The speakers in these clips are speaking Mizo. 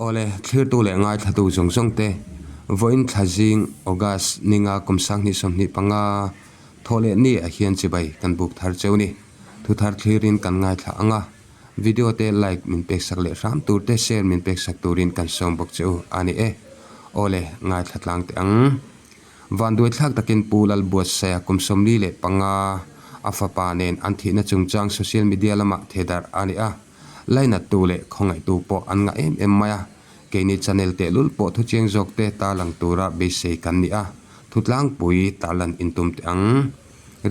Awle, thlirtu leh ngaithlatu zawng zawng te, vawiin thla zing August ninga kum 2025 thawh leh ni ah hian chibai kan buk thar cheu ni. Thu thar thlirin kan ngaithla ang a, video te like min pek sak leh hram tur te share min pek sak turin kan sawm bawk che u a ni e. Awle, ngaithla tlang teh ang. Vanduai thlak takin Pu Lalbuatsaia kum 45 a fapa nen an thihna chungchang social media lamah thehdarh a ni a. Lainattu leh khawngaihtu pawh an ngah em em mai a, keini channel tehlul pawh thuchiang zawk te tarlang tura beisei kan ni a, thutlangpui tarlan intum teh ang.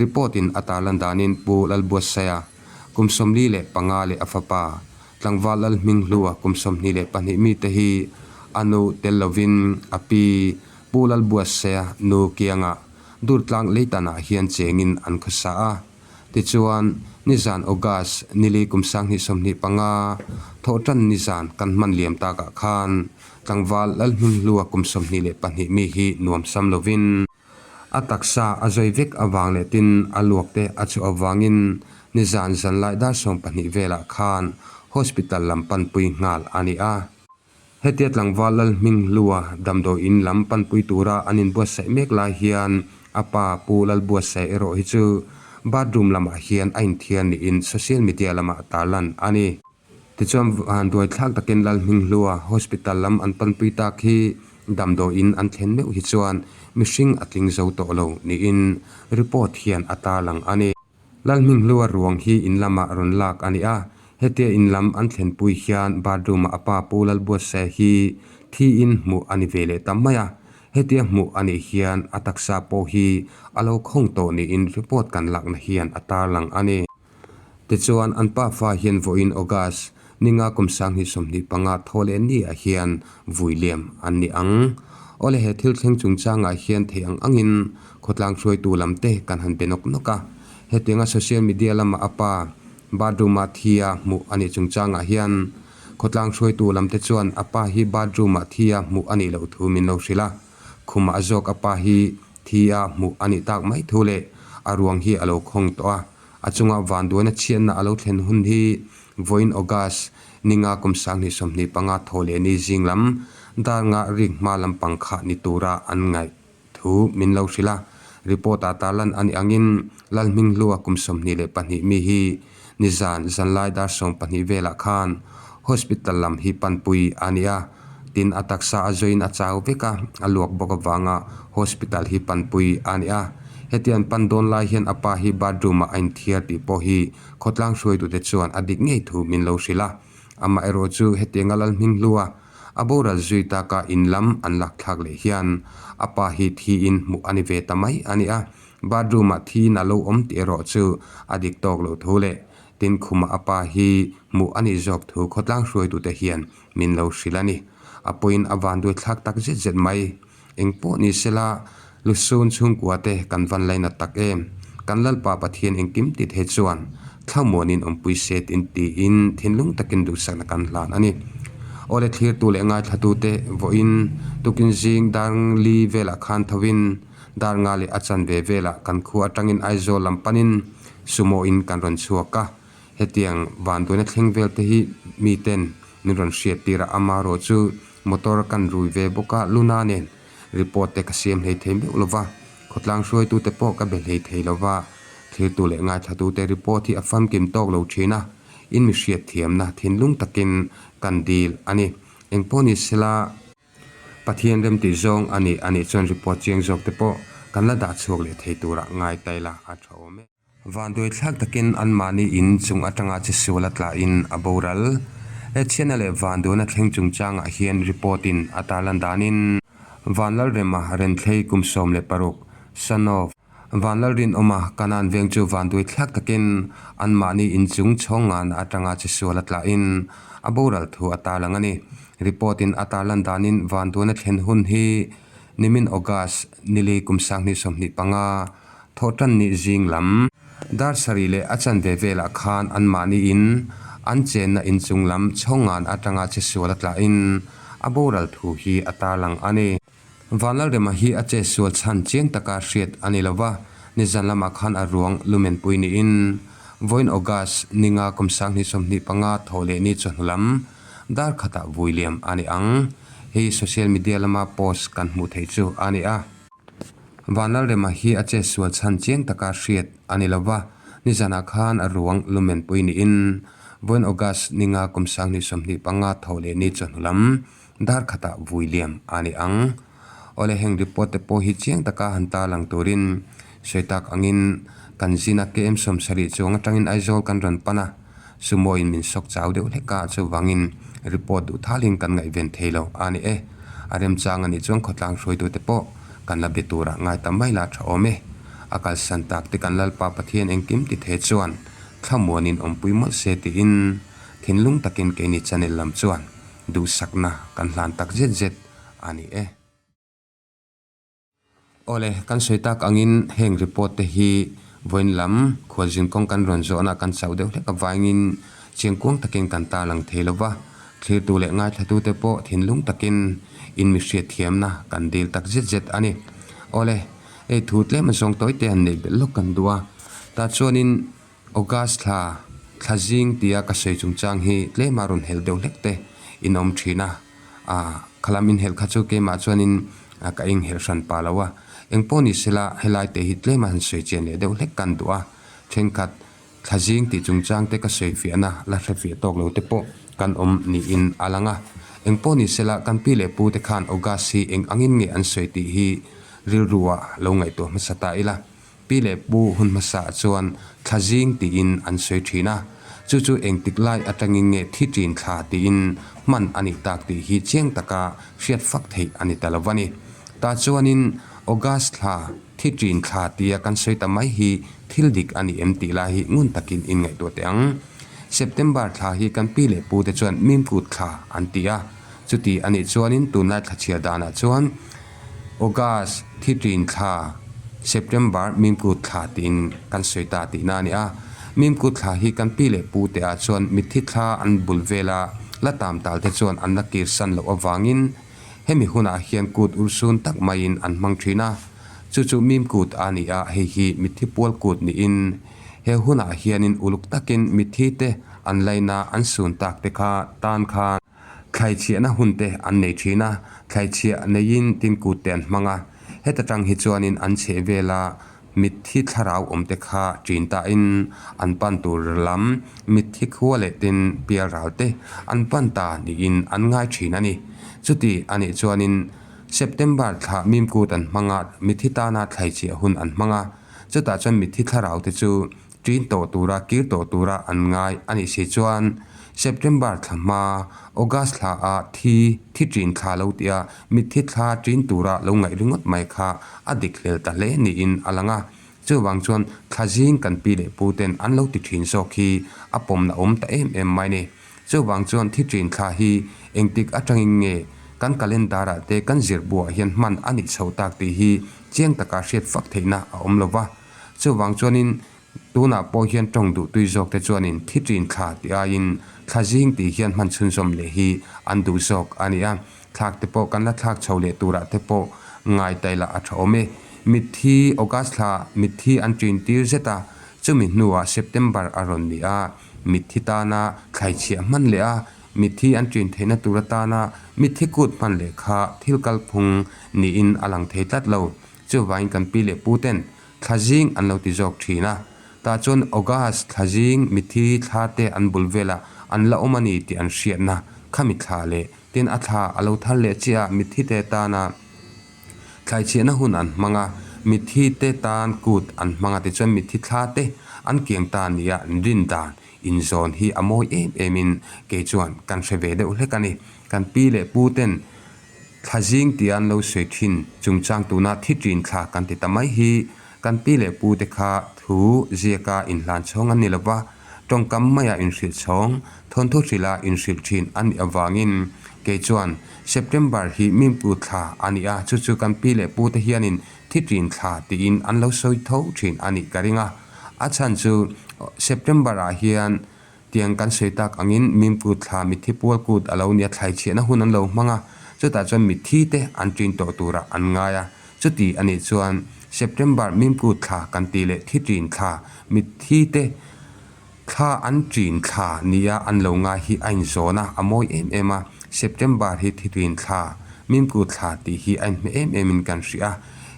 Report in a tarlan danin Pu Lalbuatsaia kum 45 leh a fapa Tlangval Lalhminghlua kum 22 mite hi a nu tel lovin a pi Pu Lalbuatsaia nu kiangah Durtlang Leitanah hian chengin an khawsa a. Tichuan, nizan August nili kum 2025, thawhtan nizan kan hman liam takah khan tlangval Lalhminghlua kum 22 mi hi nuam sam lovin, a taksa a zawi vek avang leh tin a luak te a chhuah avangin nizan zanlai dar 12 velah khan hospital lam panpui nghal a ni a. Hetia tlangval Lalhminghlua damdawi in lam panpui tura an inbuatsaih mek lai hian a pa Pu Lalbuatsaih erawh hi chu bathroom lamah hian a inthiar niin social media lamah tarlan a ni. Tichuan vanduai thlak takin Lalhminghlua hospital lam an panpui tak hi damdawi in an thlen meuh hi chuan mihring a tling zo tawh lo niin report hian a tarlang a ni. Lalhminghlua ruang hi in lamah rawn lak a ni a, hetia in lam an thlenpui hian bathroom-ah a pa Pu Lalbuatsaia hi thiin hmuh a ni ve leh ta mai a, hetia hmuh a nih hian a taksa pawh hi a lo khawng tawh niin report kan lakna hian a tarlang a ni. Tichuan, an pafa hian vawiin August Ninga kum 2025 thaw leh ni ah hian vui liam an ni ang. Awle he thil thleng chungchangah hian thei ang angin khawtlang hruaitu lam te kan han be nawk nawk a. Hetianga social media lama a pa bathroom-a thi a hmuh a nih chungchangah hian khawtlang hruaitu lam te chuan a pa hi bathroom-ah thi a hmuh a nih loh thu min lo hrilh a. Khumah zawk a pa hi thi a hmuh a nih tak mai thu leh a ruang hi a lo khawng tawh a. A chunga vanduaina chhiatna a lo thlen hun hi vawiin August ninga kum 2025 thaw leh ni zing lam dar nga rik hma lampang kha ni tura an ngaih thu min lo hrilh a. Report ah tarlan a nih angin Lalhminghlua kum 22 mi hi nizan zanlai dar 12 velah khan hospital lam hi panpui a ni a. Tin, a taksa a zawiin a chau vek a, a luak bawk avanga hospital hi panpui a ni a. Heti an pan dawn lai hian a pa hi bathroom ah a inthiar tih pawh hi khawtlang hruaitute chuan a dik ngei thu min lo hrilh a. Amaherawh chu hetianga Lalhminghlua a boral zui taka in lam an lak thlak leh hian a pa hi thiin hmuh a ni ve ta mai a ni a. Bathroom ah thiin a lo awm tih erawh chu a dik tawk loh thu leh tin khumah a pa hi hmuh a nih zawk thu khawtlang hruaitute hian min lo hrilh a ni. A pawhin a vanduai thlak tak zet zet mai. Eng pawh ni sela, Lusun chhungkua te kan van lainat tak em? Kan Lalpa Pathian engkim ti thei chuan thlamuanin awmpui se tin tiin thinlung takin duhsakna kan hlan a ni. Awle thlirtu leh ngaithlatute vawiin tukin zing dar li velah khan thovin dar nga leh a chanve velah kan khua atangin Aizawl lam panin sumo in kan rawn chhuak a. Hetiang vanduaina thleng vel te hi miten min rawn hriat tir a, amaherawh chu motor kan rui ve bawk a, Luna nen report te ka siam hlei thei meuh lova, khawtlang hruaitute pawh ka be hlei thei lova, thlirtu leh ngaithlatute report hi a famkim tawk lo thin a, in mi hriat thiamna thinlung takin kan dil a ni. Engpawh ni sela. Pathian remtih zawng a nih a nih chuan report chiang zawk te pawh kan la dah chhuak leh thei turah ngai ta ila a tha awm e. Vanduai thlak takin anmahni in chung atanga che sual a tlahin a boral. He chhiatna leh vanduaina thleng chungchangah hian report in a tarlan danin Vanlalrema Renthlei kum 16, son of Vanlalrinawma Kanan veng chu vanduai thlak takin anmahni in chung chhawng ngana atanga che sual a tlahin a boral thu a tarlang a ni. Report in a tarlan danin vanduaina thlen hun hi nimin August nili kum 2025, Thawhtan ni zing lam dar sarih leh a chanve velah khan anmahni in an chenna inchung lam chhawngan atanga che sual a tlahin a boral thu hi a tarlang a ni. Vanlalrema hi a che sual chhan chiang taka hriat a ni lova, nizan lamah khan a ruang lumenpui niin vawiin August ninga kum 2025 thawh leh ni chawhnu lam. Dar khatah vui liam a ni ang. Hei social media lama post kan hmuh theih chu a ni a. Vanlalrema hi a chetsual chhan chiang taka hriat a ni lo va, nizanah khan a ruang lumen pui niin vawiin August ninga kum 2025 tho leh ni chawhnu lam dar khatah vui liam a ni ang. Awle heng report te pawh hi chiang taka han tarlang turin sawi tak angin kan zin a KM 70 chuang atangin Aizawl kan rawn pan a, Sumo in min sawk chau deuh hlek a, chuvangin report duh thalin kan ngaihven thei lo a ni e. A remchang a nih chuan khawtlang hruaitute pawh kan la be turah ngai ta mai la tha awm e. A kalsan tak te kan Lalpa Pathian engkim ti the chuan thlamuanin awmpui mawlh se tiin thinlung takin keini channel lam chuan duhsakna kan hlan tak zet zet a ni e. Awle, kan sawi tak angin heng report te hi vawiin lam khualzin kawng kan rawn zawhna kan chauh deuh hlek avangin chiangkuang takin kan tarlang thei lo va, thlirtu leh ngaithlatute pawh thinlung takin in mi hriatthiamna kan dil tak zet zet a ni. Awle, hei thu tlem azawng tawi te han neih belh lawk kan duh a, tah chuanin August thla, thla zing tia ka sawi chungchang hi tlema rawn helh deuh hlek te in awm thin a. A, khalam inhelh kha chu keimah chuanin ka inhelh hran pah lo a, engpawh ni sela helai te hi tlem a han sawi chian leh deuh hlek kan duh a, thenkhat thla zing tih chungchang te ka sawi fiahna la hre fiah tawk lo te pawh kan awm niin a lang a. Engpawh ni sela kan pi leh pu te khan August hi eng angin nge an sawi tih hi rilru ah lo ngaihtuah hmasa ta ila. Pi leh pu hun hmasa chuan thla zing tiin an sawi thin a, chu chu engtik lai atangin nge thi ṭin thla tiin hman a nih tak tih hi chiang taka hriat fak theih a ni ta lo a ni. Tah chuanin August thla thi ṭin thla tia kan sawi ta mai hi thil dik a ni em tih lai hi ngun takin inngaihtuah teh ang. September thla hi kan pi leh pute chuan Mimkut thla an ti a, chuti a nih chuanin tunlai thla chhiar danah chuan August thi ṭin thla, September Mimkut thla tiin kan sawi ta tihna a ni a. Mimkut thla hi kan pi leh pu te ah chuan mitthi thla an bul vela la tam tal te chuan an la kir san loh avangin hemi hunah hian kut urhsun tak maiin an hmang ṭhin a. Chu chu Mimkut a ni a, hei hi mitthi pual kut niin he hunah hianin uluk takin mitthi te an laina an sun tak te kha tan khan Thlaichhiahna hun te an nei thin a, thlaichhiah neiin tinkut te an hmang a. Heta tang hi chuanin an chheh vela mitthi thlarau awm te kha ṭin tahin an pan tur lam mitthi khua leh tin pialral te an pan ta niin an ngai thin a ni. Chuti a nih chuanin September thla mimkut an hmang a, mitthi tana thlaichhiah hun an hmang a, chutah chuan mitthi thlarau te chu Ṭin tawh tura kir tawh tura an ngai a nih si chuan September thla hma, August thla ah thi, thi ṭin thla lo tia mitthi thla ṭin tura lo ngaih ringawt mai kha a dik hlel ta hle niin a lang a. Chuvang chuan thla zing kan pi leh pu ten an lo ti ṭhin zawk hi a pawmna awm ta em em mai ni. Chuvang chuan thi ṭin thla hi engtik aṭangin nge kan calendar ah te kan zirbuah hian hman a nih chho tak tih hi chiang taka hriat fak theihna a awm lo va. Chuvang chuanin tunah pawh hian tawng duh tui zawk te chuanin thi ṭin thla tih aiin thla zing tih hian hman chhunzawm leh hi an duh zawk a ni a. Thlak te pawh kan la thlak chho leh turah te pawh ngai tai lah a tha awm e. Mitthi August thla mitthi an ṭin tir zet a, chumi hnuah September a rawn ni a, mitthi tana thlaichhiah hman leh a, mitthi an ṭin theihna tur atana mitthi kut hman leh kha thil kalphung niin a lang thei tlat lo. Chuvangin kan pi leh pu ten thla zing an lo ti zawk thin a, tah chuan August thla zing mitthi thla te an bul velah an la awm a ni tih an hriatna khami thla leh tin a thla a lo thar leh chiah a mitthi te tana thlaichhiahna hun an hmang a, mitthi te tan kut an hmang a tichuan mitthi thla te an kiang ta nia an rin dan inzawn hi a mawi em em in kei chuan kan hre ve deuh hlek a ni. Kan pi leh pu ten Thla zing tia an lo sawi thin chungchang tuna thi ṭin thla kan ti ta mai hi kan pi leh pu te kha thu ziaka inhlan chhawng an ni lo va, tawngkam maia inhrilh chhawng, thawnthu hrilha inhrilh thin a nih avangin kei chuan September hi mimpu thla a ni a, chu chu kan pi leh pu te hianin thi ṭin thla tiin an lo sawi tho thin a nih ka ring a. A chhan chu September ah hian Tiang kan sawi tak angin Mimkut thla mitthi pual kut a lo nia thlaichhiahna hun an lo hmang a, chutah chuan mitthi te an ṭin tawh turah an ngai a. Chuti a nih chuan September Mimkut thla kan tih leh thi ṭin thla mitthi te Thla an ṭin thla nia an lo ngai hi a inzawn a, a mawi em em a. September hi thitrin thla, Mimku thla tih hi a inhmeh em emin kan hria a.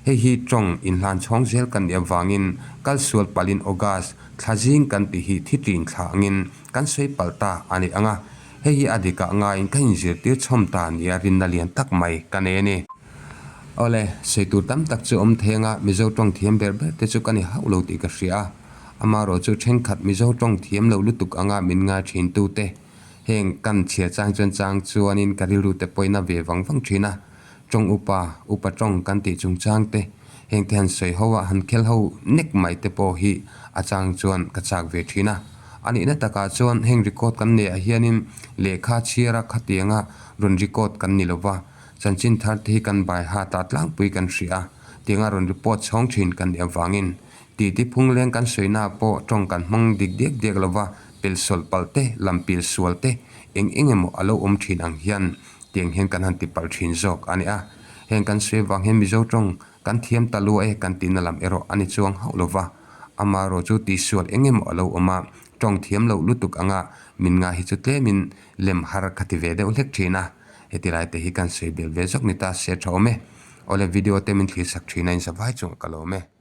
Hei hi tawng inhlan chhawng zel kan nih avangin kal sual palhin August thla zing kan tih hi thitrin thla angin kan sawi palh ta a ni ang a. Hei hi a dikah ngaiin ka inzirtir chhawm ta nia rinna lian tak mai ka nei a ni. Awle, sawi tur tam tak chu awm thei anga Mizo tawng thiam ber ber te chu ka ni hauh lo tih ka hria a. Amaherawh chu thenkhat Mizo tawng thiam lo lutuk anga min ngai thin tute heng kan chhiar chang chuan chang chuanin ka rilru te pawhin a ve vang vang thin a. Tawng upa, upa tawng kan tih chungchang te, heng te han sawi ho a, han khel ho nek mai te pawh hi a chang chuan ka chak ve thin a. A nihna takah chuan heng record kan neih ah hianin lehkha chhiara khatianga rawn record kan ni lova, chanchin thar te hi kan bai hat a tlangpui kan hria a, tianga rawn report chhawng thin kan nih avangin titi phungleng kan sawina ah pawh tawng kan hmang dik diak diak lova, pelhsawlh palh te, lampil sual te eng eng emaw a lo awm thin ang hian Tiang hian kan han ti palh thin zawk a ni a, heng kan sawi avang hian Mizo tawng kan thiam ta lua e kan tihna lam erawh a ni chuang hauh lo va, amaherawh chu tihsual eng emaw a lo awm a, tawng thiam loh lutuk anga min ngai hi chu tlemin lem har ka ti ve deuh hlek thin a, heti lai te hi kan sawi belh ve zawk ni ta se tha awm e. Awle video te min thlir sak thin a inzavai chungah ka lawm e.